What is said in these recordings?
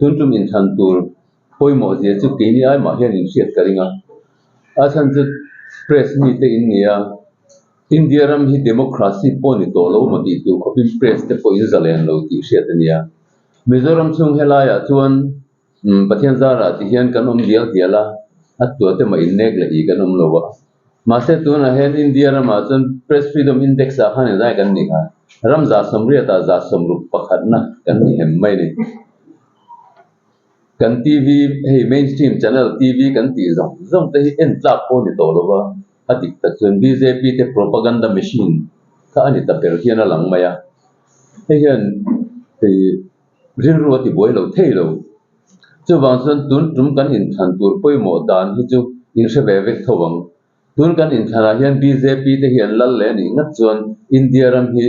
Tun tum inthlan tur pawimawh zia chu keini ai mah hian inhriat ka ring a. A chhan chu press mite in ni a, India ram hi democracy pawh ni tawh lo maw tih tur khawpin press te pawh in zalen lo tih hriat a nia. Mizoram chhung helaiah chuan Pathian zarah ti hian kan awm dial dial a, a tuate mah innek leh ih kan awm lo a. Mahse tunah hian India ramah chuan Press Freedom Index ah khan inzai kan ni kha. Ram 180 ah 61 na kan ni hem mai a ni. Kan TV hei mainstream channel TV kan tih zawng zawng te hi en tlak pawh a ni tawh lo va, a dik tak chuan bjp te propaganda machine kha a ni ta ber hian a lang mai a. Hei hian rilru a ti buai lo thei lo. Chuvang chuan tun tum kan inthlan tur pawimawh dan hi chu in hre ve vek tho ang. Tun kan inthlanah hian bjp te hi an lal leh a nih ngat chuan India ram hi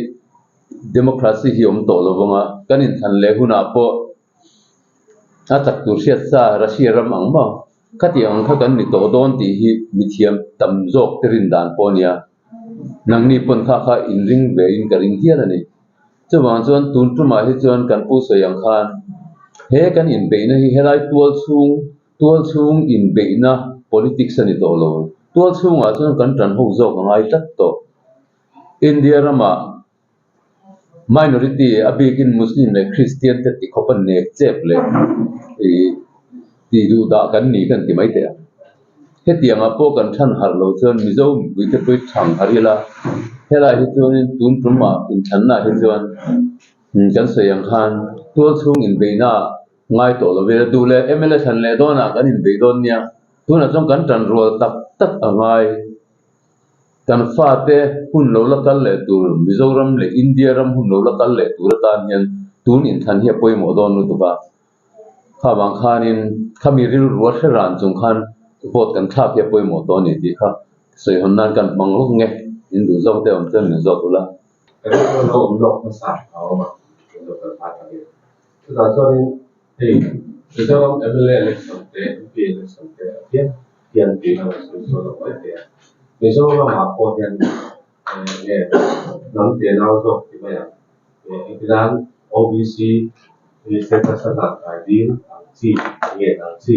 democracy hi awm tawh lo vang a, kan inthlan leh hunah pawh a chak tur hriat sa Russia ram ang maw? Khati ang kha kan ni tawh dawn tih hi mithiam tam zawk te rin dan pawh a nia. Nangni pawn kha kha inring ve in ka ring hial a ni. Chuvang chuan tun tumah hi chuan kan pu sawi ang khan he kan inbeihna hi helai tual chhung tual chhung inbeihna politics a ni tawh lo. Tual chhungah chuan kan tan ho zawk a ngai tlat tawh. India ramah minority a bikin Muslim leh Christian te ti khawp a nek chep leh ih tih duh dah kan ni kan ti mai teh ang. Hetiangah pawh kan than harh lo chuan Mizo mipuite pawh hi thang harh ila, helai hi chuanin tun tumah inthlanna hi chuan kan sawi ang khan tual chhung inbeihna ngai tawh lo ila duh leh mla thlan leh dawnah kan inbeih dawn nia, tunah chuan kan tan rual tak tak a ngai. Kan fate hun lo la kal leh tur Mizoram leh India ram hun lo la kal leh tur atan hian tun inthlan hi a pawimawh dawn lutuk a. Kha vang khanin khami rilru a hre ran chung khan vote kan thlak hi a pawimawh tawh a ni tih kha sawi hawn nan kan hmang lawk nge, in duh zawk te awm chuan min zawt ula. Ka rilru lo awm lawk hmasa a awm a, min lo kal phah ta ve. Chutah chuanin hei Mizoram mla election te MP election te a hian hian tih a rawn sawi zual lo mai thei a. Mizoramah pawh hian eng nge hnam te nau zawk ti mai ang. Engtinan OBC hi status a dan kai ding ang chi nge ang chi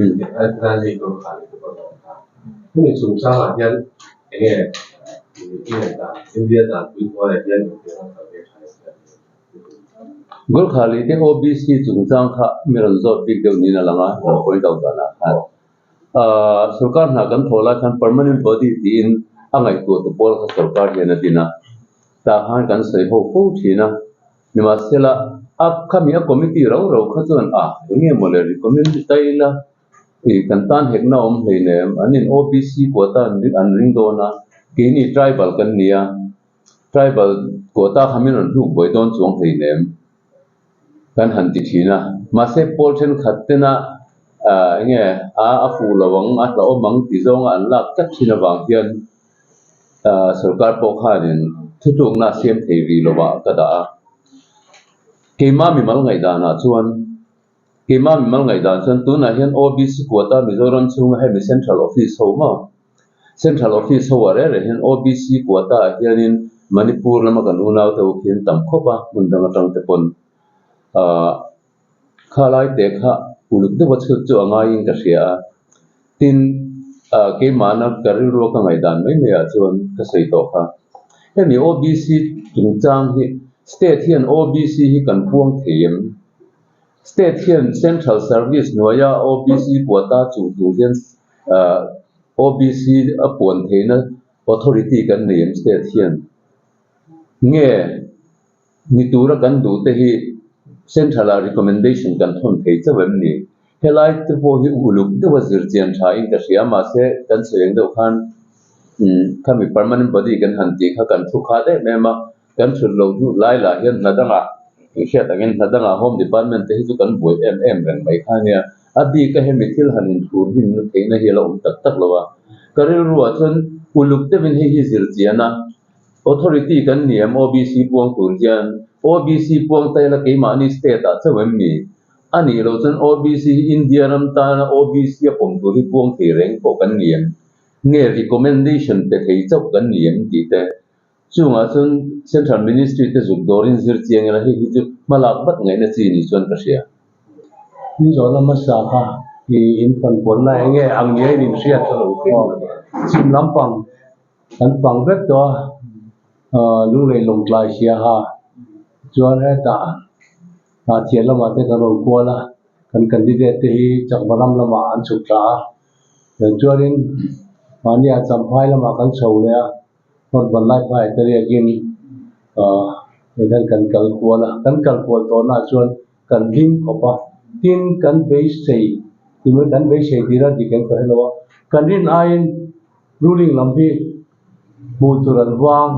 engtinan hei tur kha ni te pawh an awm ta. Hemi chungchangah hian eng nge i dan India dan pui hnuaiah hian engtiang a kal ve tha em tih a ni. Gurkhali te OBC chungchang kha mi rawn zawt bik deuh niin a lang a, lo point out danah khan. Sorkar hna kan thawh lai khan permanent body tiin a ngaihtuah tu pawl kha sorkar hian a din a, tah khan kan sawi ho fo thin a, nimahsela a khami a committee rau rau kha chuan a eng nge maw le recommend ta ila ih kan tan hekna awm hleinem an in OBC quota an ring dawn a, keini tribal kan ni a, tribal quota kha min rawn hnuk buai dawn chuang hleinem. Kan han ti thin a, mahse pawl thenkhat tena ah eng nge a a fuh lo ang a hlauhawm ang ti zawnga an lak tlat thin avang hian ah sorkar pawh khanin thutlukna a siam thei rih lovah ka dah a. Keimah mimal ngaihdanah chuan keimah mimal ngaihdan chuan tunah hian OBC quota Mizoram chhunga hemi Central Office ho maw Central Office ho ah reng reng hian OBC quota ah hianin Manipur lama kan unau te ho khian tam khawp a, hmun dang atang te pawn ah kha lai te kha uluk deuh a chhut chu a ngaiin ka hria a. Tin, ah keimahna ka rilru a ka ngaihdan mai mai ah chuan ka sawi tawh kha. Hemi OBC chungchang hi State hian OBC hi kan puang thei em? State hian Central Service hnuaia OBC quota chuh tur hian OBC a puan theihna authority kan nei em state hian? Nge ni tura kan duh te hi Central ah recommendation kan thawn thei chauh em ni? Helai te pawh hi uluk deuha zir chian tha in ka hria mahse kan sawi ang deuh khan khami permanent body kan han tih kha kan thu khat em em a. Kan thut loh hnu lai lah hian hna dangah inhriat angin hna dangah Home Department te hi chu kan buai em em reng mai kha ania. A bik a hemi thil han inthur hlimna theihna hi a la awm tak tak lo a. Ka rilruah chuan uluk deuhin hei hi zir chian a, Authority kan ni em OBC puang tur hian OBC puang ta ila keimahni state ah chauh em ni? A nih loh chuan OBC hi India ram tana OBC a pawm tur hi puang thei reng pawh kan ni em? Nge recommendation pe thei chauh kan ni em tih te Chungah chuan Central Ministry te zuk dawrin zir chiang ila hei hi chu hmalak vat ngaihna chi ni chuan ka hria. In zawhna hmasa kha i in fanpuanna eng nge ang nia in inhriat chhim lampang kan pang vek tawh a, lunglei lawngtlai sia ha chuan hetah Hnahthia lamah te kan rawn kual a, kan candidate te hi Chakma ram lamah an chhuk thla a, tiang chuanin mahnia Champhai lamah kan chho leh a, North Vanlaiphaiah te riakin ahh hei hian kan kal kual a, kan kal kual tawhnaah chuan kan hlim khawp a, tin kan beisei tih mai kan beisei tih ran dik em ka hre lo a, kan rin aiin ruling lam hi hmuh tur an vang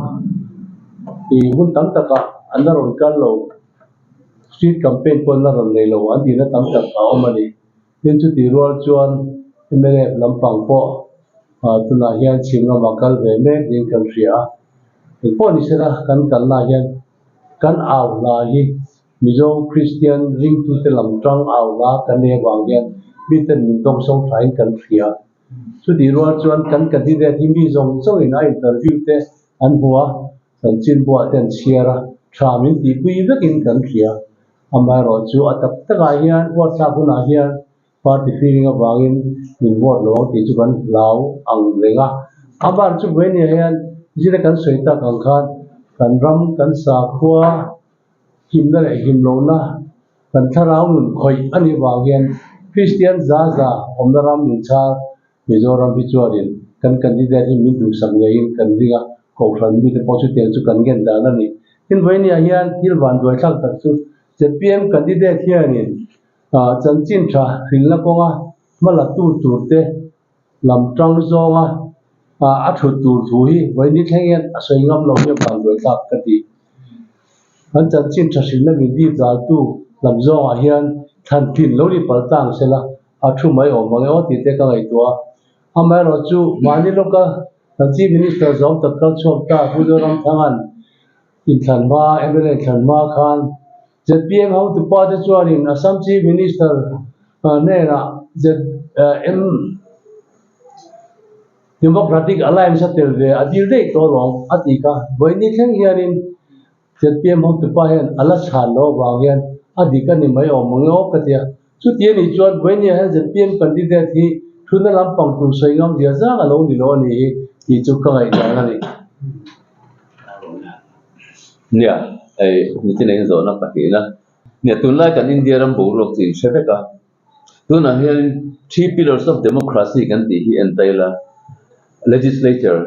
tih hun tam takah an la rawn kal lo. Street campaign pawh an la rawn nei lo an tihna tam tak a awm a ni. Tin chutih rual chuan mnf lampang pawh tunah hian chhim lamah kal ve mek niin kan hria a. Engpawh ni sela kan kalnaah hian kan au hla hi Mizo Kristian ringtute lam tang au hla kan nei avang hian miten min dawngsawng thain kan hria. Chutih rual chuan kan candidate hi mi zawng zawngin a interview te an hmu a. Chanchin buah te an chhiar a, tha min tihpui vekin kan hria. Amaherawh chu a tak takah hian vote thlak hunah hian party feeling avangin min vote lo ang tih chu kan hlau ang reng a. Amah chu Buenia hian zira kan sawi tak ang khan kan ram, kan sakhua himna leh himlohna, kan thlarau nun khawih a nih vang hian Kristian za za awmna ram inchhar Mizoram hi chuanin kan candidate hi min duhsak ngeiin kan ring a, Kohhran mite pawh chutiang chu kan ngen dan a ni. Tin, vawinia hian thil vanduai thlak tak chu zpm candidate hianin chanchin tha hrilhna kawnga hmalatu turte lam tang zawnga a thut tur thu hi vawiini thleng hian a sawi ngam lo hi a vanduai thlak ka ti. Kan chanchin tha hrilhna min dip daltu lam zawngah hian thlan tlin lo ni palh tang sela a thu mai awm ang e aw tih te ka ngaihtuah a. Amaherawh chu mahni lawka kan Chief Minister zawm tak kal chhuak ta Pu Zoramthanga'n inthlan hma, mla inthlan hma khan zpm hotupa te chuanin Assam Chief Minister hnenah ZM Democratic Alliance a tel ve a dil daih tawh alawm a tih kha. Vawiini thleng hianin zpm hotupa hian a la chhan loh avang hian a dik a ni mai awm ang e aw ka ti a. Chuti a nih chuan vawiini ah hian zpm candidate hi thuna lampang tur sawi ngam zia zang a lo ni lo a ni hi tih chu ka ngaihdan a ni. Nia, hei nitin eng zawhna pahnihna. Nia, tunlai kan India ram boruak chu in hre vek a. Tunah hian three pillars of democracy kan tih hi en ta ila, legislature,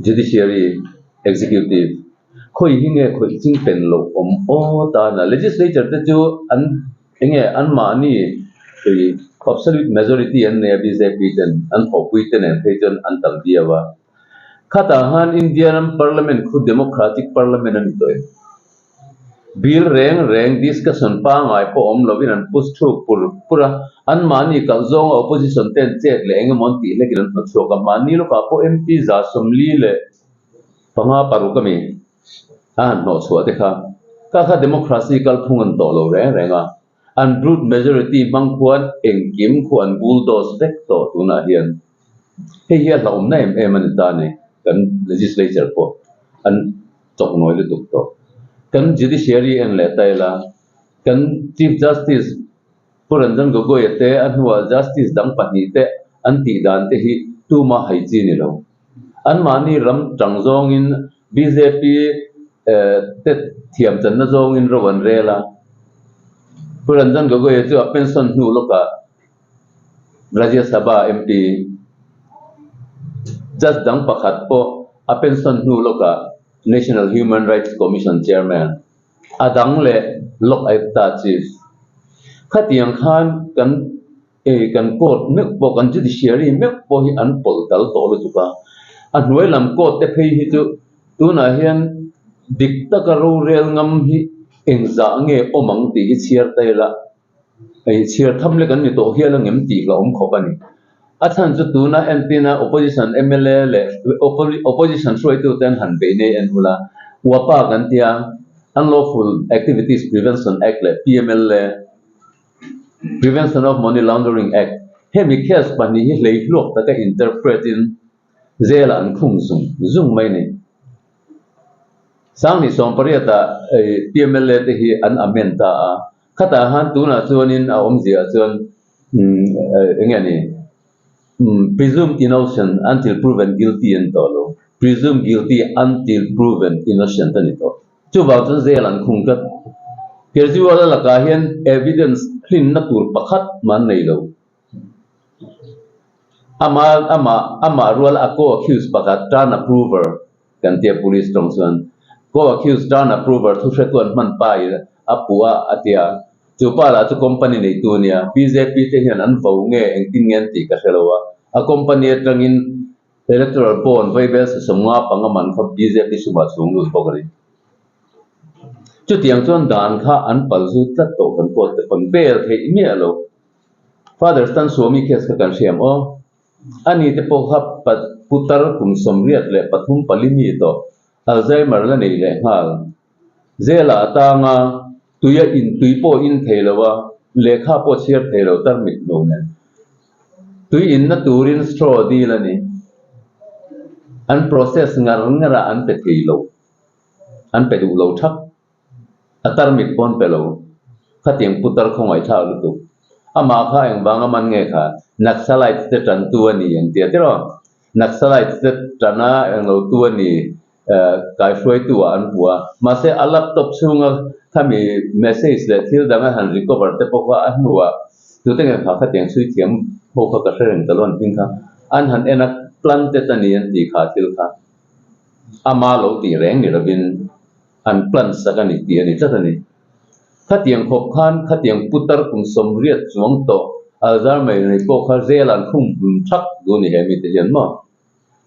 judiciary, executive, khawi hi nge khawih ching pen loh awm aw tana legislature te chu an eng nge anmahni absolute majority an nei a bjp ten an thawhpui te nen phei chuan an tam viau a. Khatah khan India ram parliament khu democratic parliament a ni tawh em? Bill reng reng discussion pangngai pawh awm lovin an push thuk pur pur a, anmahni kalh zawnga opposition ten chet leh eng emaw an tih hlekin an hnawtchhuak a, mahni lawkah pawh MP 145 a mi a han hnawhchhuah te kha kha kha democracy kalphung an tawh lo reng reng a, an brute majority hmang khuan engkim khu an bulldoze vek tawh tunah hian. Hei hi a hlauhawmna em em a ni ta a ni, kan legislature pawh an chawknawi lutuk tawh. Kan judiciary en leh ta ila, kan Chief Justice Pu Ranjan Gogoi-a te a hnuah Justice dang pahnih te an tih dan te hi tuma hai chi ni lo. Anmahni ram tang zawngin bjp te thiam channa zawngin ro an rel a. Pu Ranjan Gogoi-a chu a pension hnu lawkah Rajya Sabha MP Judge dang pakhat pawh a pension hnu lawkah National Human Rights Commission Chairman a dang leh Lok Ayukta Chief. Khatiang khan kan kan court meuh pawh kan judiciary meuh pawh hi an pawlh dal tawh lutuk a, a hnuai lam court te phei hi chu tunah hian dik taka rorel ngam hi engzah nge awm ang tih hi chhiar ta ila. Hei chhiar tham lek an ni tawh hial angem tih hlauh awm khawp a ni. A chhan chu tuna entina opposition mla leh opposition hruaitute an han beih nei en ula, UAPA kan tia, Unlawful Activities Prevention Act leh PMLA, Prevention of Money Laundering Act, hemi case pahnih hi hleihluak taka interpret in Zela an khung zung zung mai a ni. 2018 ah PMLA te hi an amend ta a. Khatah khan tunah chuanin a awmziah chuan eng nge ni presumed innocent until proven guilty an tawh lo. Presumed guilty until proven innocent a ni tawh. Chuvang chuan zel an khung tlat. Kejriwal-a lakah hian evidence hlinna tur pakhat mah an nei lo. Ama ama amah rual a co-accused pakhat turn approver kan tia police tawng chuan co-accused turn approver thu hretu an hman pa in a puh a a tia chu pa lah chu company neitu a nia bjp te hian an vo nge engtin nge an tih ka hre lo a a company atangin electoral bond vaibel sawmnga panga man kha bjp sumah chhung lut bawk a ni. Chutiang chuan dan kha an pal zut tlat tawh kan court te pawn bel theih miah lo. Father Stan Swami case kha kan hriam aw. Ani te pawh kha putar kum 83 pali mi tawh Alzheimer la nei leh nghal. Zela atanga tuia in tui pawh in thei lo a, lehkha pawh chhiar thei lo tarmit hnu nen. Tui inna turin straw dil a ni. An process ngar ngar a an pe thei lo. An pe duh lo thak. A tarmit pawn pe lo. Khatiang putar khawngaihthlak lutuk. Amah kha engvang a man nge kha Naxalites te tantu a ni an tia tiraw? Naxalites te tana englo tu a ni kaihruaitu ah an hmu a. Mahse a laptop chhunga khami message leh thil dang a han recover te pawh kha a hnuah tute nge kha khatiang chhui thiam ho kha ka hre reng ta lo an hming kha an han en a planted a ni an tih kha thil kha ama lo tih reng ni lovin an plan sak a ni tih a ni tlat a ni. Khatiang khawp khan khatiang putar kum 80 chuang tawh Alzheimer pawh kha zel an khung hmun thak duh a ni he mite hian maw?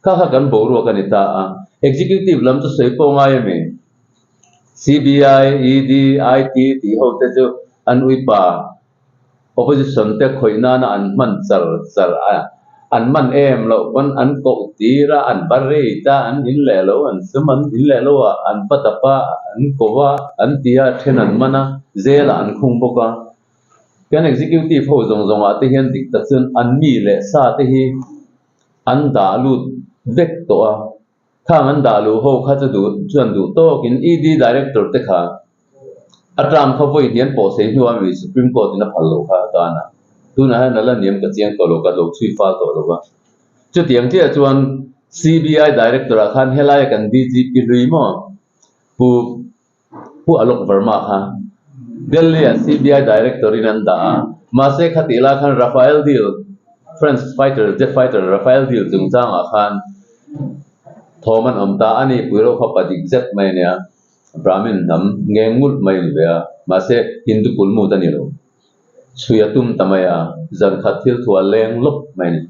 Kha kha kan boruak a ni ta a. Executive lam chu sawi pawh ngai a mi? CBI, ED, IT tih ho te chu an uipa opposition te khawih nana an hman char char a, an man em loh pawn an koh tir a, an va rate a, an in leh lo, an sum an in leh lo a, an va dap a, an ko a, an ti a, then an man a, zelah an khung bawk a. Kan executive ho zawng zawngah te hian dik tak chuan an mi leh sa te hi an dah lut vek tawh a, khang an dah luh ho kha chu duh chuan duh tawkin ED director te kha a term kha vawi hniam pawh sei hnuah mi Supreme Court in a phal loh kha a tan a, tunah hian a la niam ka chiang tawh lo ka lo chhui fal tawh lo va. Chutiang chiah chuan CBI director ah khan helaia kan DGP hlui maw Pu Pu Alok Verma kha Delhi ah CBI director in an dah a, mahse khatih lai khan Rafael deal, French fighter jet fighter Rafael deal chungchangah khan thawm an awm ta a ni, Puilo kha pa dik zet mai a nia, Brahmin hnam ngeng ngulh mai a ni ve a, mahse Hindu kulmut a ni lo. Chhui a tum ta mai a, zan khat thil thu a leng lawp mai a ni.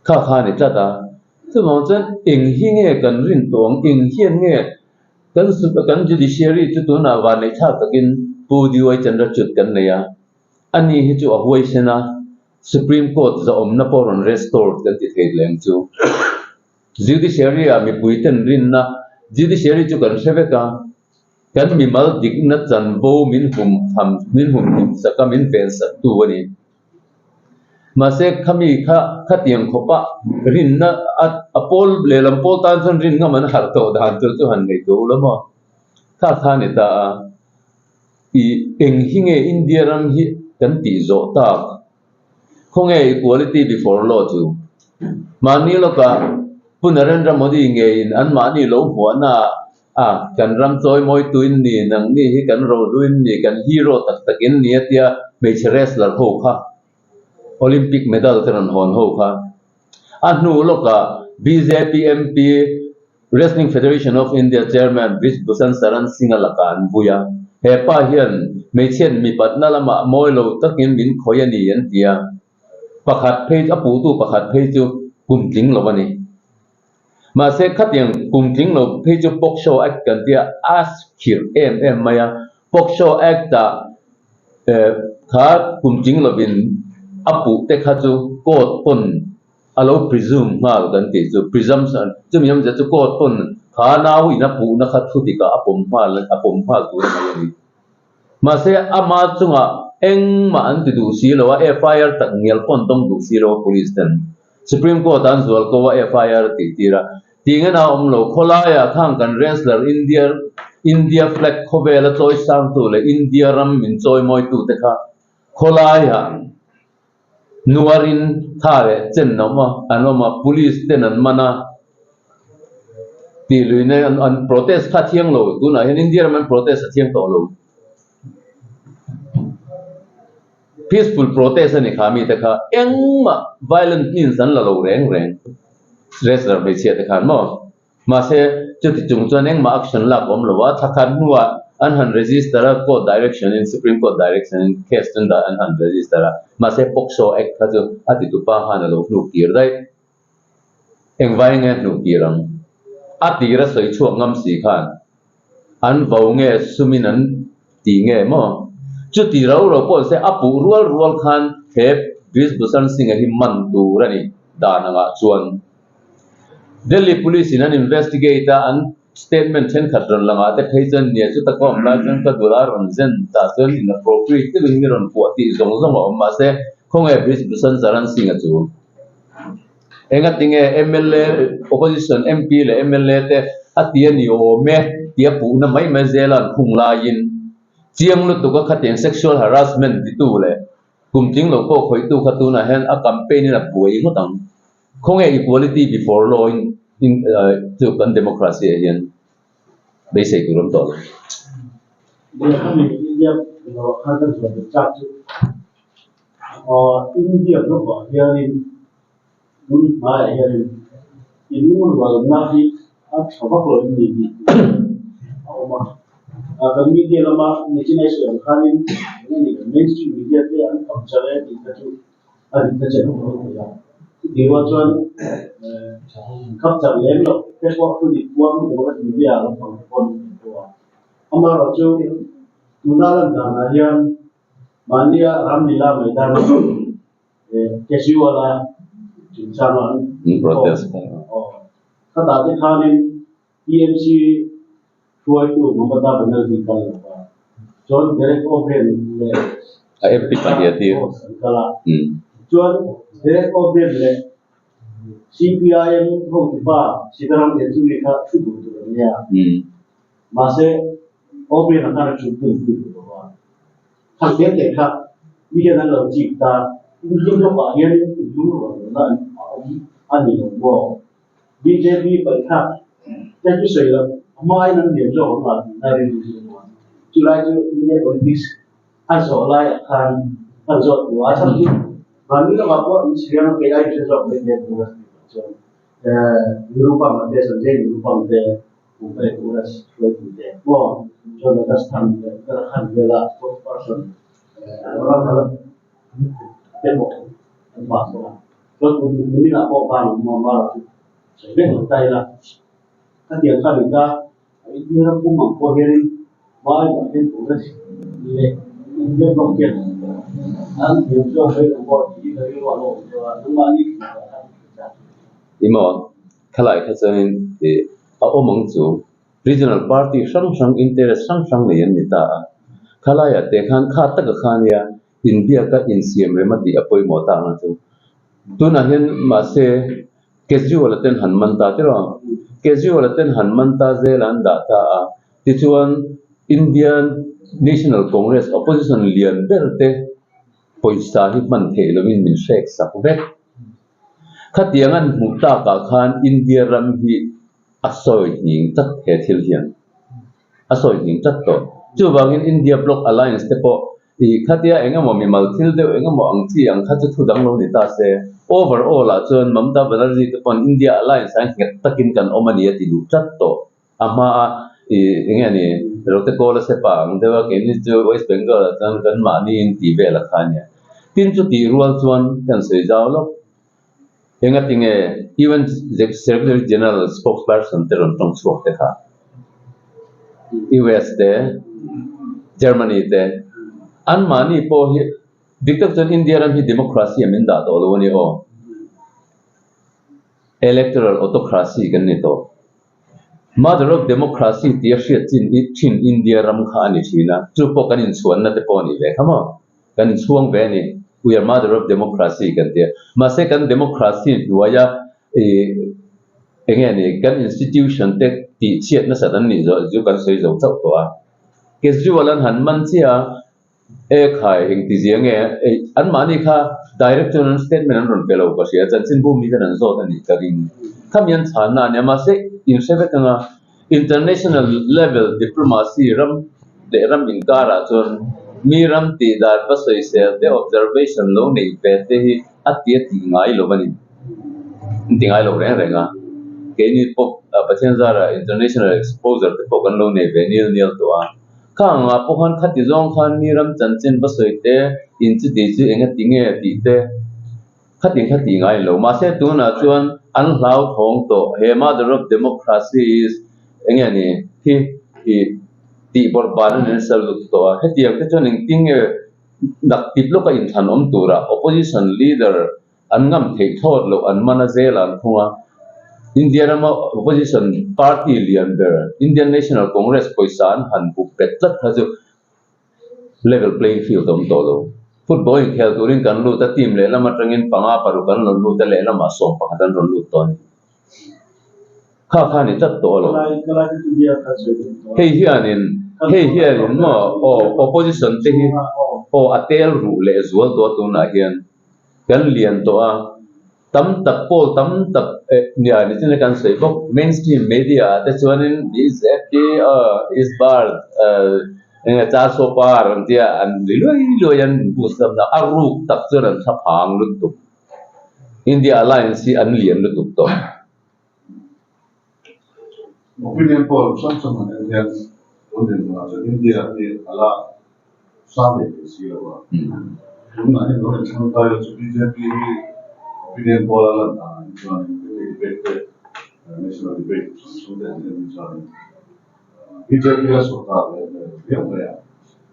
Kha kha a ni tlat a, chuvang chuan eng hi nge kan rin tawh ang, eng hian nge kan kan judiciary chu tunah vanneih thlak takin Pu DY Chandrachud kan nei a, ani hi chu a huaisen a, Supreme Court zahawmna pawh rawn restore kan ti thei leng chu. Judiciary ah mipui ten rinna, judiciary chu kan hre vek a, kan mimal dikna chanvo min hum tham min hum him sak a, min ven sak tu a ni. Mahse khami kha khatiang khawpa rinna a a pawl lehlam pawl tan chuan rin ngam an harh tawh dan tur chu han ngaihtuah ula maw? Kha kha a ni ta a, ih eng hi nge India ram hi kan tih zawh tak? Khawnge equality before law chu? Mahni lawkah Pu Narendra Modi ngeiin anmahni lo hmuahna ah a kan ram chawimawi tuin ni, nangni hi kan rohluin ni, kan hero tak takin ni a tia hmeichhe wrestler ho kha Olympic medal te rawn hawn ho kha. A hnu lawkah bjp MP Wrestling Federation of India Chairman Brij Bhushan Sharan Singh-a lakah an vui a, he pa hian hmeichhiat mipatna lamah mawi lo takin min khawih a ni an ti a, pakhat phei a puhtu pakhat phei chu kum tling lo a ni. Mahse khatiang kum tling lo phei chu POCSO Act kan tia a khirh em em mai a, POCSO Act-ah kha kum tling lovin a puh te kha chu court pawn a lo presume nghal kan tih chu presumption chumi awmzia chu court pawn kha nau in a puhna kha thu dikah a pawm nghal a pawm nghal tur a ni a ni. Mahse ama chungah engmah an ti duh si lo a, FIR tak ngial pawn tawng duh si lo a police ten Supreme Court an zual ko a FIR a tih tir a, tih ngen a awm lo khawlaiah khang kan wrestler India. India flag khawvela chawi sangtu leh India ram min chawi mawitute kha khawlaiah nuarin tha leh chen a awm a, an awm a, police ten an man a, tih luihna an protest kha a thiang lo, tunah hian India ram an protest a thiang tawh lo. Peaceful protest a ni kha mite kha engmah violent means an la lo reng reng wrestler hmeichhia te khan maw. Mahse chuti chung chuan engmah action lak awm lo a, thla khat hnuah an han register a court direction in supreme court direction in case chu an han register a, mahse POCSO act kha chu a titupa khan a lo hnuk tir daih. Engvai nge hnuh tir ang? A tir a sawi chhuak ngam si khan an vo nge sumin an ti nge maw? Chuti ro ro pawh se a puh rual rual khan he Brisbhushan Singh-a hi man tur a ni dan angah chuan Delhi Police in an investigate a, an statement thenkhat rawn langah te phei chuan nia chuta ka awm lai chuan ka dul a rawn zen tah chuan inappropriate deuhin mi rawn puah tih zawng zawng a awm mahse khawnge Brisbhushan Charan Singh-a chu? Engatinge mla, opposition MP leh mla te a ti a ni awm e tia puhna mai mai zela an khung laiin chiang lutuk a khatiang sexual harassment titu leh kum tling lo pawh khawihtu kha tunah hian a campaign in a buai ngawt ang. Khawnge equality before law in chu kan democracy ah hian beisei tur awm tawh lo. India hlawkah hianin tun hmaiah hianin inlungrualna hi a tha vak lo em ni tih tur a awm a. Kan media lama nichina i sawi ang khanin eng nge ni kan mainstream media te an capture e tih kha chu a dik na chen awm lo thei a. Chutih rual chuan capture lem loh te pawh thu dik puang Congress media lampang te pawh an awm thei tawh a. Amaherawhchu tuna lan danah hian Mahnia Ramlila Maidan Kejriwal-a chungchanga an protest khatah te khanin TMC hruaitu Mamata Banerjee kal lo va, chuan Derek O'Brien leh A MP pahnih a tir. an kal a. Chuan Derek O'Brien leh CPIM hotupa Sitaram Yechury kha thu duh tur an nia. Mahse, O'Brien a khan a chhun tun pui duh lo va. Thang te te kha mi hian an lo chik ta, inhlim lawkah hian inlungrual lohna a awm a ni lo maw? Bjp paihthak te chu sawi loh, a hmain an liam zawk ang a tihna rilru chu a awm a. Chulai chu India politics a zawh laiah khan kan zawt duh a, a chhan chu mahni lamah pawh inchhir ang kei ai hre zawk mai te tur a ni tih chuan Nirupam te, Sanjay Nirupam te, Mumbai Congress hruaitute pawh chuan Rajasthan leh Uttarakhand vela spokesperson ram te pawh an vah bawk a. Chuan tun niminah pawh khan Muammar-a chu sawi vek lo ta ila, khatiang kha ni ta, India ram pum ang pawh hianin vai mah hian Congress leh India bloc hian an hniam zawk mai lo pawh tih hi ka rilru a lo awm deuh a, nangmahni thlir dan kha thlir dan. Emaw Thalai kha chuanin ih a awm ang chu Regional Party hrang hrang interest hrang hrang nei an ni ta a. Thalaiah te khan kha taka kha nia inbiaka insiam rem a tih a pawimawh ta ang chu. Tunah hian mahse Kejriwal-a ten han man ta tiraw ang. Kejriwal-a ten han man ta zel an dah ta a. Tichuan Indian National Congress opposition lian ber te pawisa hi hman theih lovin min hrek sak vek. Khatiang an hmuh takah khan India ram hi a sawi hning tlat he thil hian a sawi hning tlat tawh. Chuvangin India Bloc Alliance te pawh ih khatia eng emaw mimal thil deuh eng emaw ang chi ang kha chu thu dang lo ni ta se. Overall ah chuan Mamta Banerjee te pawn India Alliance ah nghet takin kan awm a ni a ti duh tlat tawh. A hmaa ih eng nge ni Rote Kawla sepa ang deuh a keini chu West Bengal ah chuan kan mahni in tih vel a kha a nia. Tin chu tih rual chuan kan sawi zau lawk. Engati nge UN Secretary General spokesperson te rawn tawng chhuak te kha US te Germany te anmahni pawh hi dik tak chuan India ram hi democracy ah min dah tawh lo a ni aw. Electoral autocracy kan ni tawh. Mother of Democracy tia hriat chin thin India ram kha a ni thin a, chu pawh kan inchhuanna te pawh a nih ve kha maw? Kan inchhuang ve a ni, We are mother of democracy kan ti a. Mahse kan democracy hnuaia ih Enge ni kan institution te tih chhiat nasat an nih zawh chu kan sawi zo chauh tawh a. Kejriwal an han man chiah a, e khai engti zia nge anmahni kha direct chuan an statement an rawn pe lo ka hria, chanchinbu miten an zawt a nih ka ring. Khami an chhanna a nia, mahse inhre vek anga international level diplomacy ram leh ram inkarah chuan mi ram tih dan va sawisel te observation lo neih ve te hi a ti a tih ngai lo a ni. An ti ngai lo reng reng a, keini pawh Pathian zara international exposure te pawh kan lo nei ve nil nial tawh a. Kha angah pawh khan khati zawng khan mi ram chanchin va sawi te, in chuti chu enga ti nge tih te khati kha ti ngai lo. Mahse tunah chuan an hlauthawng tawh, he mother of democracy is enge ni hi ih tih bawrh ban an insal lut tawh a. Hetiang te chuan engtin nge naktip lawka inthlan awm tura opposition leader An ngam theih thlawt loh an man a zel an khung a. India rama opposition party lian ber Indian National Congress pawisa an han bup bet tlat kha chu level playing field a awm tawh lo. Football inkhel turin kan lut a, team lehlam atangin panga paruk an rawn lut a, lehlamah 11 an rawn lut tawh a ni. Kha kha ni tlat tawh a lo. Hei hianin hei hianin maw aw opposition te hi aw a tel ruh leh zual tawh a tunah hian. Kan lian tawh a, tam tak pawl tam tak eh nia ni chu kan sawi bawk. Mainstream media ah te chuanin BJP is bar enge char so par an tia an ri luai luai an boost lam na a ruk tak chuan an thla phang lutuk. India Alliance hi an lian lutuk tawh. Opinion poll hrang hrang han en hian tun dinhmunah chuan India hi a la sang ve thei si lo a. Tunah hian lo inthlang ta ila chu bjp hi opinion poll a lan danah hi chuanin debate te national debate hrang hrang te han en hi chuanin bjp a sawrkar leh hmel viau mai a.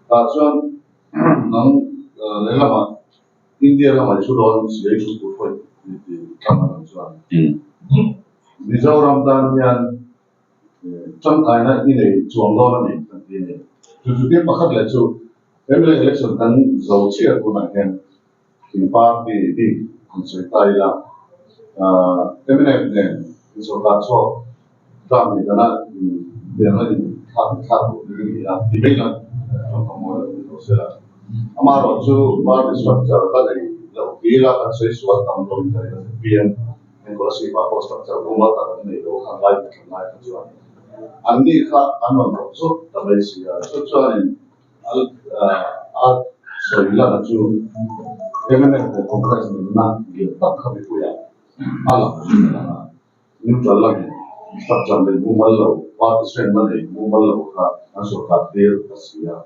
Tah chuan nang lehlamah India lamah i thu dawn si a, i thu tur pawh i ti tlang a nih chuan Mizoram tan hian tangkaina i nei chuang dawn a ni kan ti a ni. Chu chu tin pakhat leh chu MLA election kan zo chiah tunah hian in party bik han sawi ta ila mnf nen in sawrkar chhuak tlang ni dana in biakna in thlak in thlak duh ni a ni a ti mai nan tawngkam mawi lo ni lo sela. Amaherawh chu party structure la nei loh hil a kan sawi sual tam lo in ka ring a zpm enkawl a sipah pawh structure mumal tak an nei lo khan lai ka thlan lai kha chuan an ni kha an rawn rawh zawk ta mai si a chu chuanin a sawi lana chu mnf leh Congress nunna lian tak kha mipuiah a lang a lang a. Neutral lamin structure nei mumal lo, party strength la nei mumal lo kha an sawrkar tir a si a.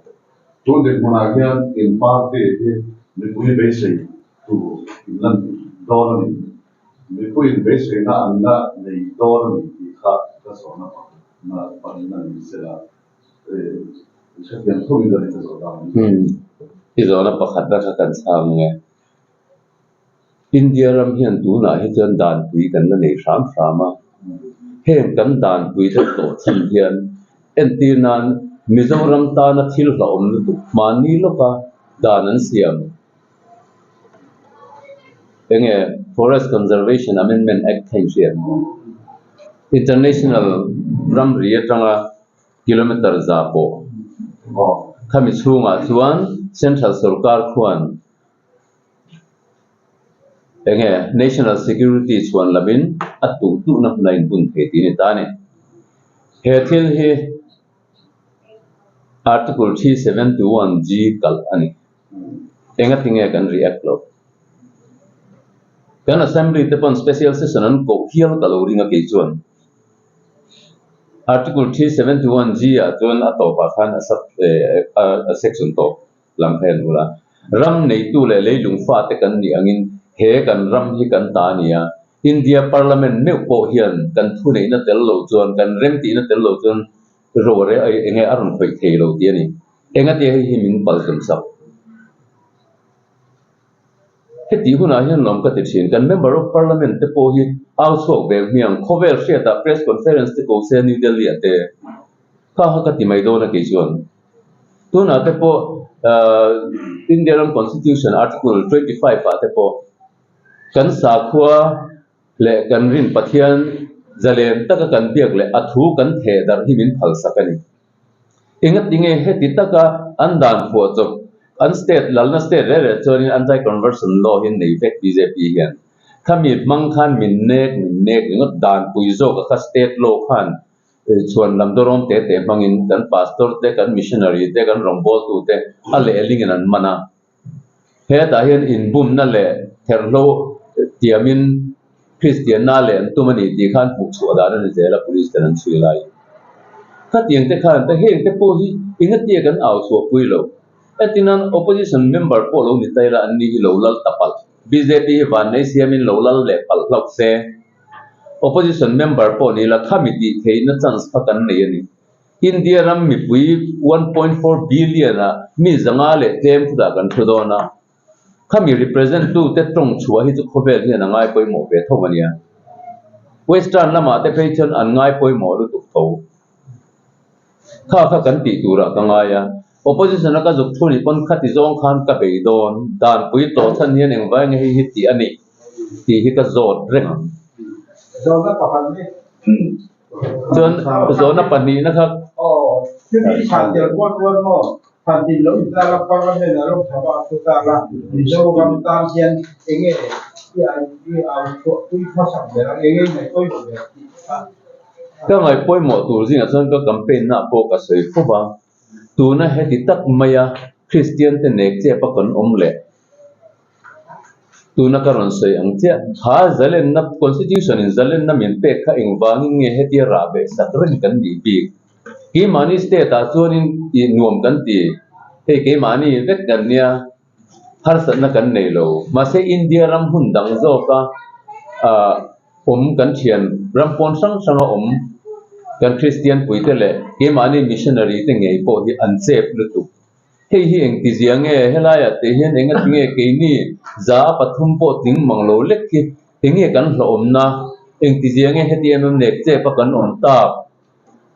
Tun dinhmunah hian in party hi mipui beisei tur in la ni dawn a ni. Mipuiin beiseina an la nei dawn a ni tih kha ka zawhna pakhatna pahnihna ni sela i hrethiam thungin ka ring ka zawh dan a ni. I zawhna pakhatna kha kan chhang nge? India ram hian tunah hi chuan danpui kan la nei hram hram a, heng kan danpui te tawh chhan hian entir nan Mizoram tana thil hlauhawm lutuk hmanni lawka dan an siam enge Forest Conservation Amendment Act kha inhriat International ramri atanga kilometre za pawh khami chhungah chuan Central sorkar khuan Enge National Security chhuan lovin a tuh tuhna hmun a inbun thei tih a ni ta a ni. He thil hi Article 371G kalh a ni. Engati nge kan react loh? Kan Assembly te pawn Special Session an koh hial ka lo ring a kei chuan. Article 371G ah chuan a tawpah khan a sub a section tawp. Lam kha en ula, ram neitu leh leilung fate kan nih angin he kan ram hi kan ta a ni a, India Parliament meuh pawh hian kan thuneihna tel lo chuan, kan remtihna tel lo chuan rore eng nge a rawn khawih thei lo tih a ni. Engatia hei hi min pal tum sak? Hetih hunah hian lawm ka ti thin, kan Member of Parliament te pawh hi au chhuak ve hmiang, khawvel hriatah press conference te ko se New Delhi ah te kha kha ka ti mai dawn a kei chuan. Tunah te pawh India ram Constitution Article 25 ah te pawh kan sakhua leh kan rin Pathian Zalen taka kan biak leh a thu kan theh darh hi min phalsak a ni. Engatinge heti taka an dan phuah chawp an state lalna state reh reh chuanin anti-conversion law hi nei vek bjp hian khami hmang khan min nek min nek ringawt dan pui zawk a kha state law khan chhuan lam dawrawm te te hmangin kan pastor te kan missionary te kan rawngbawltu te a lehlingin an man a. Hetah hian inbumna leh therhlo tiamin Kristianna leh an tum a ni tih khan hmuhchhuah dan a ni zel a, police ten an chhui lai. Khatiang te khan te heng te pawh hi engatia kan au chhuah pui lo. Entinan opposition member pawh lo ni ta ila an ni hi lo lal ta palh. Bjp hi vannei siamin lo lal leh palh hlauh se. Opposition member pawh ni ila khami tih theihna chance kha kan nei a ni. India ram mipui 1.4 billion ah mi zanga leh tlem khutah kan thu dawn a, khami represent tu te tawng chhuah hi chu khawvel hian a ngai pawimawh ve tho a nia. Western lamah te phei chuan an ngai pawimawh lutuk tho. Kha kha kan tih turah ka ngai a, opposition a ka zuk thu nih pawn khati zawng khan ka bei dawn, danpui tawh chhan hian engvai nge hei hi tih a nih tih hi ka zawt reng ang. Zawhna pakhat hi Chuan zawhna pahnihna kha. Aw, chumi chhan tel kual kual maw? Chhan tin lo intar a, Parliament a lo thava a thu tar a, Mizoram tan hian enge i au chhuah pui hmasak ber ang, enge i ngaih pawimawh ber tih kha. Ka ngaih pawimawh tur zingah chuan ka campaign na pawh ka sawi fo va, tuna heti tak maia Kristian te nek chep a kan awm leh. Tuna ka rawn sawi ang chiah, kha zalenna, Constitution in zalenna min pek kha engvangin nge hetia rah beh sak reng kan nih bik? Keimahni state ah chuanin tih nuam kan ti, hei keimahni vek kan nia, harsatna kan nei lo. Mahse India ram hun dang zawka ah awm kan thian, ram pawn hrang hranga awm kan Kristian puite leh keimahni missionary te ngei pawh hi an chep lutuk. Hei hi engtizia nge? Helaiah teh hian engati nge keini 3% pawh tling mang lo lek hi enge kan hlawhawmna? Engtizia nge heti em em nek chep a kan awm tak?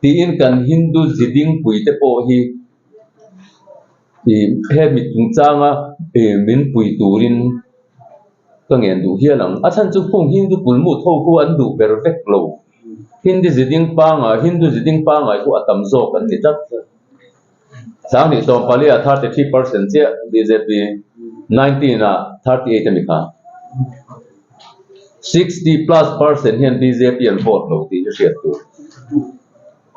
Tiin kan Hindu zidingpui te pawh hi he mi chungchanga min pui turin ka ngen duh hial ang. A chhan chu hung Hindu kulmut ho khu an duh ber vek lo. Hindi ziding pangai, Hindu ziding pangai khu a tam zawk an ni tlat. 2014 ah 33% chiah bjp, 19 ah 38 a ni kha. 60 plus percent hian bjp an vote lo tih hi hriat tur.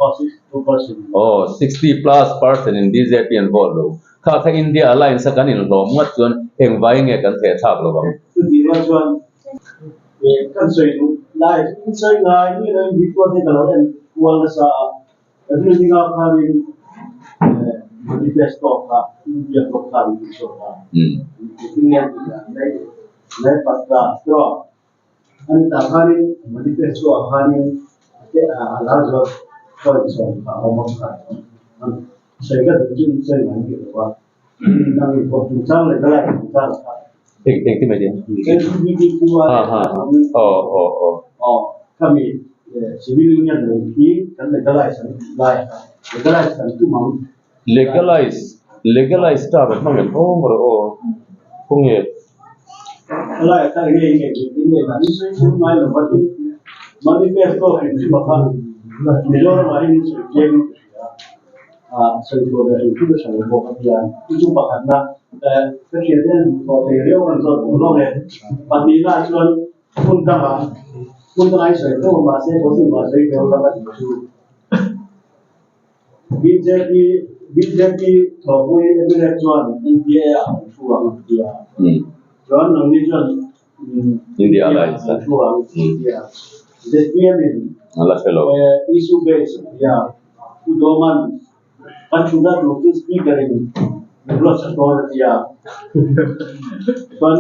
Aw, 60 plus percent in bjp an vote lo. Kha kha India Alliance a kan inhlawm ngat chuan engvai nge kan theh thlak lo ang. Chutih rual chuan kan sawi duh lai, sawi ngai ni lo in Victor te ka lo en kual nasa a. Everything ah khanin manifesto kha India pawh khan an chhuak a, opinion tih ah lei patra straw a ni tah khanin manifesto ah khanin a lar zual point sawm kha a awm ang kha sawi ka duh chu in sawi ngai miah lo a, nang in thawk chungchang leh ka lai chungchang kha. Eng eng ti mai nia? LGBTQ a aw khami civil union lei khi kan legalize an tih lai kha legalize kan tum ang. Legalize legalize term a hmang em aw rawh aw khawnge. Helai kha enge i ngaih in ngaih dan in sawi sawi ngai lo va tin manifesto hrim hrim a kha Mizoram ah hian in sawi chiang in ka hria. Sawi chhuah ve hrim hrim a tha lo bawk a tia. Chu chu pakhatna ka thiante hian duh thawh thei riau an zawt duh hlawm e. Pahnihna ah chuan hmun dangah hmun dangah i sawi fo a mahse possible ah sawi kher lam a tih chu BJP BJP thawhpui mla chuan NDA ah an thu ang a tia. Chuan nangni chuan India Alliance an thu ang a tia. ZPM in a la hre lo. Issue based a tia. Pu Dawman kan thutna tur chu speaker in min ruat sak dawn a tia. Chuan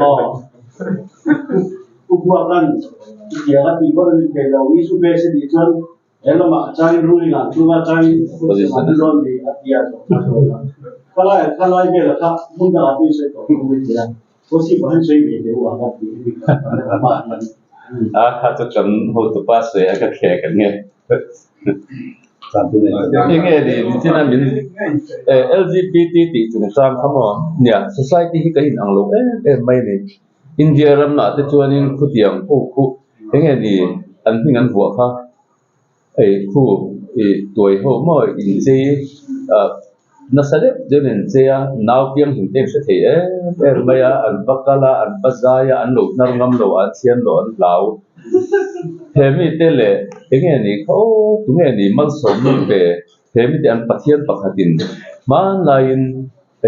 aw Pu Buakan chutiang a tih pawh a ni thei lo. Issue based a nih chuan he lamah a changin ruling ah an tum a, a changin opposition ah an dawn ni a tia zawh a sawi a. Khalai khalai velah kha hmun dangah pawh i sawi tawh thung mai thei a. Possible han sawi ve teh u a ka ti hemi kha amah hian. A kha chu kan hotupa sawi a ka khek ang e. Enge ni nichina min LGBT tih chungchang kha maw nia society hi ka inang lo em em mai a ni. India ramah te chuanin khutiang ho khu enge ni. an hming an vuah kha ei khu ih tuai ho maw inchei ah nasa deuh deuhin an inchei a nau piang hlim te an hre thei em em mai a an va kal a an va zai a an lo hnar ngam lo an chhian lo an hlau he mite leh enge ni kha aw tunge ni malsawmna pe he mite an Pathian pakhatin hmanlaiin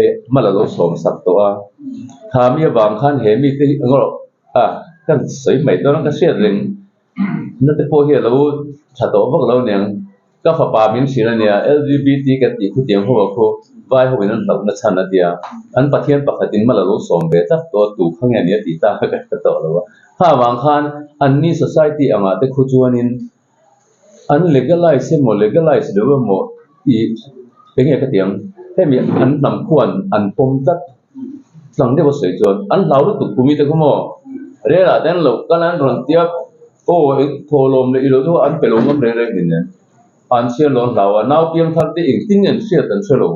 eh hma la lo sawm sak tawh a tha mi avang khan he mite hi eng erawh a kan sawi mai dawn a ka hriat reng na te pawh hi a lo tha tawh vak lo aniang ka fapa min hrilh ania LGBT kan tih khutiang ho ah khu vai ho in an hlauh na chhan a tia an Pathian pakhatin hma la lo sawm ve tak tawh a tu kha nge nia tih ta ka hre tawh lo a kha avang khan anni society angah te khu chuanin An legalize emaw legalize lo emaw ih enge ka ti ang hemi an hnam khuan an pawm tlat tlang deuh a sawi chuan an hlau lutuk kum i te khaw maw rel ah te an lo kal a an rawn tia aw eng thawhlawm leh ilo chu an pe lo ngam reng reng thin nen an chhiar lo an hlau a nau piang thar te engtin nge an hriat an hre lo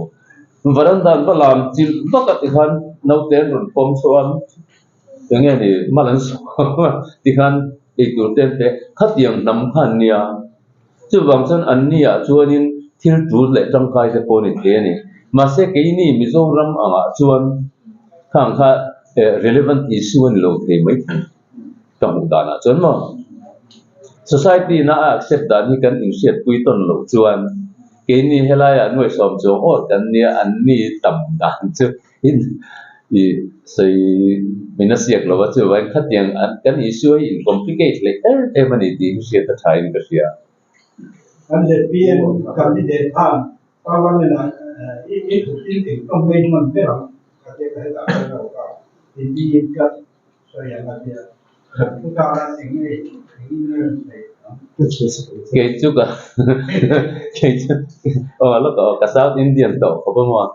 varanda an va lam chilh vak a tikhan naute an rawn pawm chhuah a. Enge ni mal an sawi a tikhan eitur te an pe khatiang hnam kha an nia chuvang chuan an ni ah chuanin thil tul leh tangkai te pawh a ni thei a ni mahse keini Mizoram angah chuan khang kha relevant issue a ni lo thei mai thei ka hmuh danah chuan maw society na a accept dan hi kan inhriatpui tawn loh chuan keini helaiah nuaihsawm chuang awt kan nia an ni tam dan chu. I sawi min a siak lo a chuvain khatiang kan issue hi in complicate leh em em a ni tih hi hriat a tha in ka hria. Kan ZPM candidate khan parliament ah i i thut in eng tawng ngei hman ber ang ka tia ka hetah ka lo ka hindi in ka sawi ang a tia thu tana eng nge eng in nge sawi ang. Kei chu ka kei chu aw la ka ka South Indian tawh khawp a maw.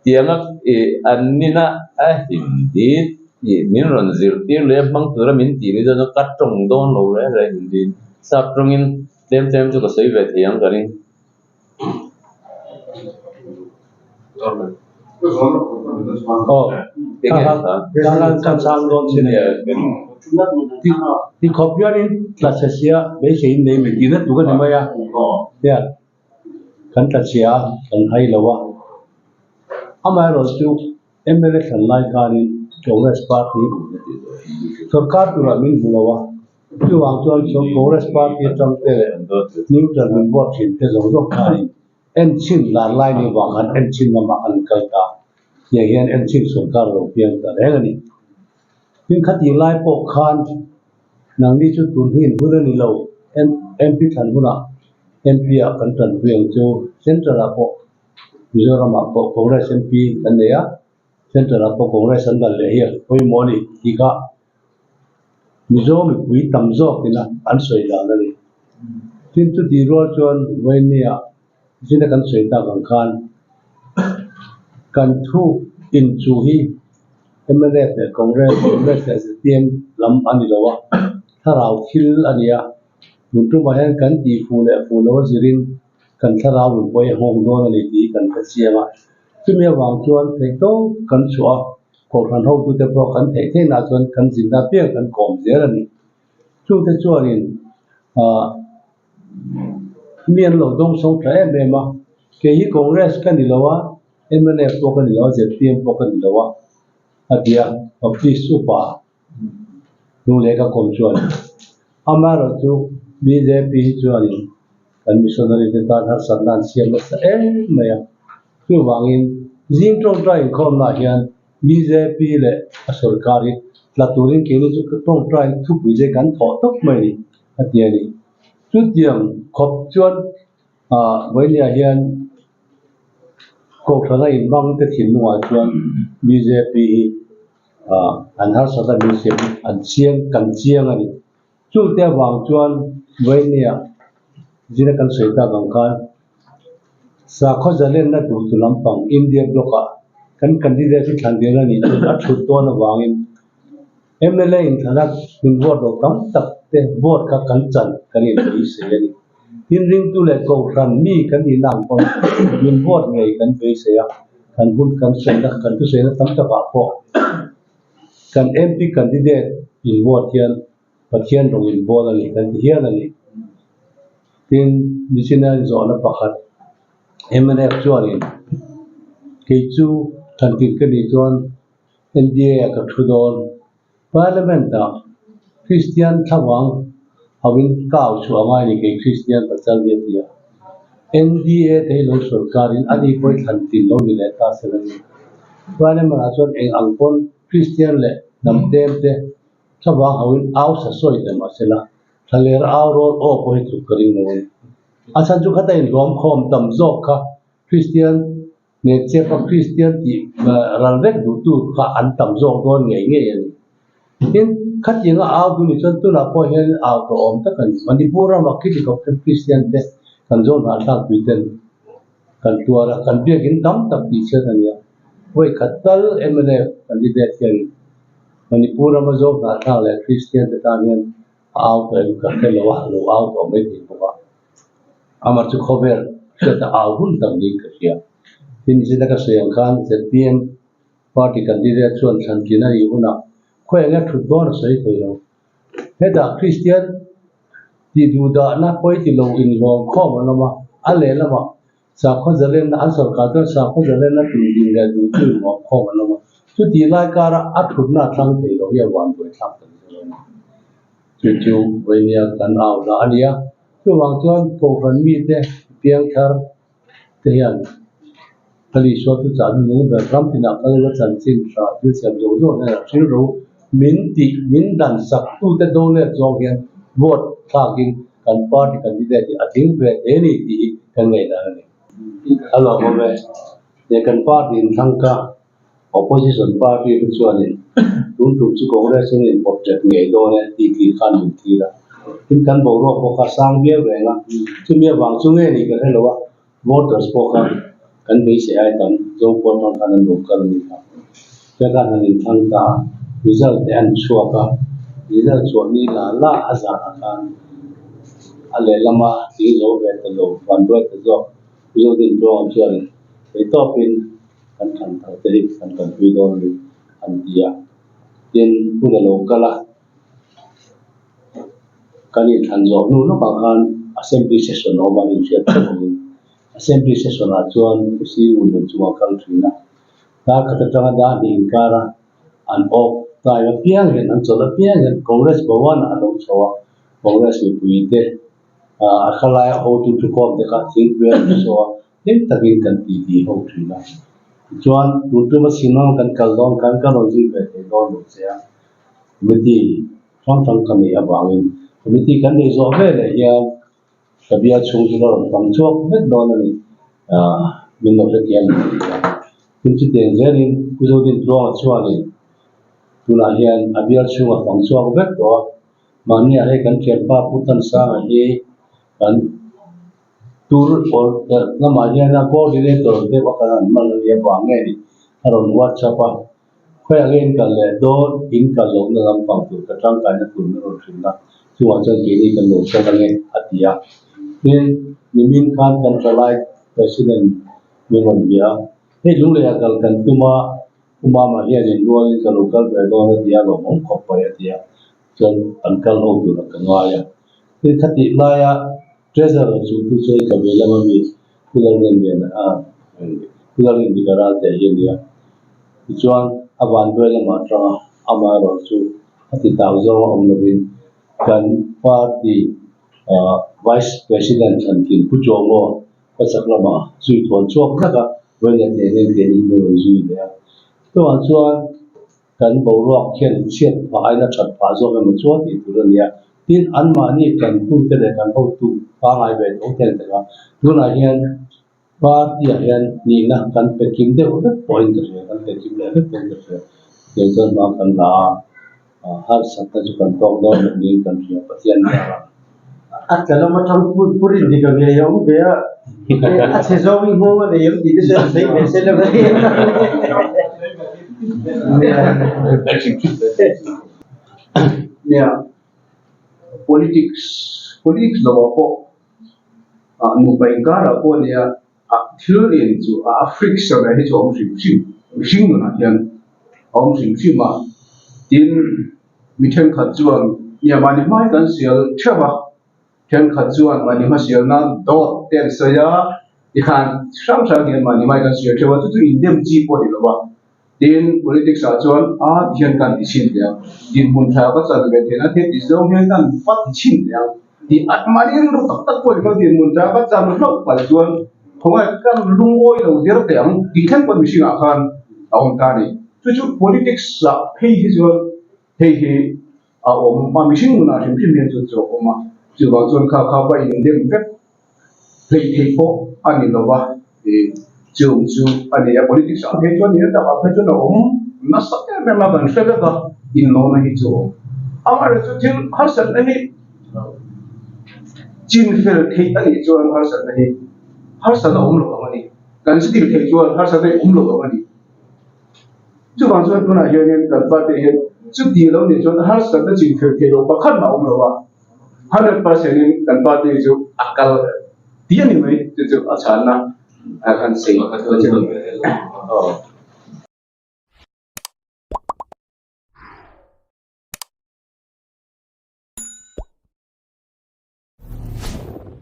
Tianga ih an nina a Hindi tih min rawn zirtir leh a hmang tura min tih ni chuan ka tawng dawn lo reng reng Hindi sap tawngin tlem tlem chu ka sawi ve thei ang ka ring. Ti khawp hianin tla chhe sia beiseiin nei mai tihna tur a ni mai a. Kan tla chhia a, kan hai lo a. Amaherawh chu mla thlan lai khanin Congress party sorkar turah min hmu lo a, chuvang chuan Congress party atang te leh neutral min vote thin te zawng zawng khanin enchhin lar lai ni vang khan enchhin lamah an kal ta. Tiang hian enchhin sorkar a lo piang ta reng a ni. Tin khatih lai pawh khan nangni chu tun hi in hun a ni lo, MP thlan hunah MP ah kan tanpui ang chu Central ah pawh Mizoram ah pawh Congress MP kan nei a, Central ah pawh Congress an dal leh hi a pawimawh a ni tih kha Mizo mipui tam zawk ina an sawi dan a ni. Tin chutih rual chuan Vawinia zina kan sawi tak ang khan kan thu inchuh hi mnf leh Congress, Congress leh zpm lam a ni lo a, thlarau thil a ni a. Tun tumah hian kan tih fuh leh fuh lo a zirin kan thlarau rawn pawi a nghawk dawn a ni tih kan hre chiang a. Chumi avang chuan theihtawp kan chhuah a, Kohhran hotute pawh kan theih theihnaah chuan kan zinna apiang kan kawm zel a ni. Chungte chuanin ah mi an lo dawngsawng tha em em a, kei hi Congress ka ni lo a, mnf pawh ka ni lo a, zpm pawh ka ni lo a, a ti a, Baptist upa hnung leh ka kawm chuan amaherawh chu bjp hi chuanin kan missionary te tan harsatna an siam nasa em mai a, chuvangin zing tawngtai inkhawmnaah hian bjp leh a sorkar hi tla turin keini chu tawngtai thupui te kan thawh tawp mai a ni a ti a ni. Chutiang khawp chuan ah vawinia hian Kohhrana inhmang te thinlungah chuan bjp hi ah an harsat a min siam an chiang kan chiang a ni. Chute avang chuan vawinia zina kan sawi tak ang khan sakhaw zalenna duh tu lampang India block ah kan candidate hi thlan dil a nih chuan a thut dawn avangin mla inthlan a min vote lo tam tak te vote kha kan chan kan inbeisei a ni. Tin ringtu leh kohhran mi kan nihna ang pawn min vote ngei kan beisei a, kan hun kan sawina kan thusawina tam takah pawh kan MP candidate in vote hian. Pathian rawng in bawl a ni kan ti hial a ni. Tin, nichina zawhna pakhat mnf chuanin kei chu thantin ka nih chuan NDA ah ka thu dawn. Parliament ah Kristian thlavang hauhin ka au chhuah a ngai ni kei Kristian pasal hi a ti a. NDA te hi lo sorkarin a ni pawh hi thlan tin lo ni leh ta sela ni. Parliament ah chuan eng ang pawn Kristian leh hnam tlem te thlavang hauhin au sa sawi ta mah sela thlaler au rawl aw pawh hi tluk ka ring lo a ni. A chhan chu khata inhlawm khawm tam zawk kha Kristian Hmeichhe pa Kristian tih ral vek duhtu kha an tam zawk dawn ngei ngei a ni. Tin, khatianga au duh ni chuan tunah pawh hian au tawh awm tak a ni. Manipur rama khiti khawp khan Kristian te kan zawn hnah thlak pui ten kan tuar a, kan biakin tam tak tih chhiat a ni a. Vawi khat tal mnf candidate hianin Manipur rama zawn hnah thlak leh Kristian te tan hian a au tawh em ka hre lo a, a lo au tawh mai thei bawk a. Amah chu khawvel hriatna au hun tak niin ka hria. Tin, zina ka sawi ang khan zpm party candidate chuan thlan tlin a nih hunah khawi enge thut dawn a sawi thei lo. Hetah Kristian tih duh dahna pawi ti lo inhlawm khawm an awm a, a lehlamah sakhaw zalenna an sorkar chuan sakhaw zalenna tun ding leh duhtu inhlawm khawm an awm a. Chutih lai kara a thutna a thlang thei lo hi a vanbuai thlak tak zet a ni. Chu chu vawinia kan au dah a nia. Chuvang chuan Kohhran mite piang thar te hian ka Isua chu chah nu nung ber ram tinah kal ila chanchin tha thil siam zawk zawk hian a thil ro min tih min dan sak tute do let zawng hian vote thlakin kan party candidate hi a tling ve hle ni tih hi kan ngaihdan a ni. A lawm awm e. He kan party inthlang kha Opposition party te chuanin tun tum chu Congress in in pawt ṭep ngei dawn e tih tih khan min thlir a. Tin kan boruak pawh kha a sang viau reng a, chumi avang chu nge ni ka hre lo a, voters pawh kha kan beisei ai tam Zokhua tang khan an lo kal a ni kha. Tia khan han inthlang ta a, result te an chhuak a, result chhuah ni la la a zanah khan a lehlama tling zo ve ta lo, vanduai ta zawk Zodin Tluanga chuanin theihtawpin kan than thar te hi kan kalpui dawn a ni an ti a. Tin, hun a lo kal a, kan inthlan zawh hnu lawkah khan Assembly Session a awm a, inhriat theuh angin Assembly Session ah chuan Pu Singmun nen chungah kal thin a, dar khat atanga dar hnih inkar a an awk time apiang hian an chawlh apiang hian Congress Bhavan ah a lo chho a, Congress mipui te a khalaia hotu thukawm te kha thingpui an hmu saw a, Hlim takin kan titi ho thin a. Tichuan, tun tuma Shillong kan kal dawn khan ka rawn zui ve thei dawn lo che a. Committee hrang hrang ka neih avangin committee kan neih zawh ve leh hian ka bial chhung chu ka rawn fang chhuak vek dawn a ni. Aah, min lo hrethiam lo ti a. Tin, chutiang zelin Pu Zodin Tluanga chuanin tunah hian a bial chhung a fang chhuak vek tawh a. Mahniah hei kan thianpa Pu Thansanga hi kan. Tur pawl lamah hian a coordinator deuh a kan han hman a nih avang nge ni a rawn whatsapp a, khawiah nge in kal leh dawn, in kal lohna lampang tur ka tangkaina tur min rawn hrilh a, chungah chuan keini kan lo kal ange a ti a. Tin, nimin khan kan thalai president min rawn bia a, hei lungleiah kal kan tum a, U Mama hian in rualin ka lo kal ve dawn a ti a, lawmawm khawp mai a ti a, chuan an kal ho turah ka ngai a. Tin, khatih laia Treasurer chu tu chu hei ka ve lama mi Pu Lalrinlian a Pu Lalrindika Ralte hi a ni a. Tichuan a vanduai lamah atanga amaherawh chu a ti tau zawng a awm lovin kan party Vice President Thlankin Pu Chuangaw khawchhak lamah zui thawn chhuak vek a, Vawiin hneh nen te hi min rawn zui leh a. Chuvang chuan Kan boruak khian chhiat phah aina that phah zawk emaw chuan tih tur a nia. Tin, anmahni tantute leh kan hotu pangngai ve tho ten tak a, tunah hian party-ah hian nihna kan pe kim deuh vek pawhin ka hria, kan pe kim leh vek pawhin ka hria. Tiang chuan hma kan la a, harsatna chu kan tawk dawn lo niin kan hria, Pathian zarah. A tla lam atang purin dik ang ngei a awm ve a, a chhe zawng i nghawng a nei ang tih te chuan a sawi ve se lo a ni. Nia, politics, politics lovah pawh ah nupa inkarah pawh nia ah thil in chu a friction a hi chu a awm hrim hrim, mihring nunah hian a awm hrim hrim a, tin mi thenkhat chuan. Nia mahni hmai kan sial theuh a, thenkhat chuan mahni hma sial nan dawt te an sawi a, tikhan hrang hrang hian mahni hmai kan sial theuh a, chu chu indem chi pawh a ni lo va. Tin, politics ah chuan a ti hian kan ti chhin teh ang, dinhmun tha ka chan ve theihna thil ti zawng hian kan va ti chhin teh ang tih a mahni rilru tak tak pawh ni lo, dinhmun tha ka chan hlauh palh chuan khawngaih kan lungawi lo der teh ang tih thleng pawh mihringah khan a awm ta a ni. Chu chu politics ah phei hi chuan hei hi a awm a, mihring nunah hrim hrim hian chu chu a awm a, chuvang chuan kha kha va indem vek Hleih theih pawh a ni lo va, ih chung chu a ni a, politics ah phei chuan nia takah phei chuan a awm nasa em em a, kan hre vek a, inlawmna hi chu a awm. Amaherawhchu thil harsatna hi chin fel theih a nih chuan harsatna hi harsatna awm lo ang a ni, kan chitin theih chuan harsatna hi awm lo ang a ni. Chuvang chuan tunah hianin kan party hian chuti lo nih chuan harsatna chin fel theih loh pakhat mah a awm lo a. 100% in kan party chu a kal tih a ni mai chu chu a chhanna a kan sei.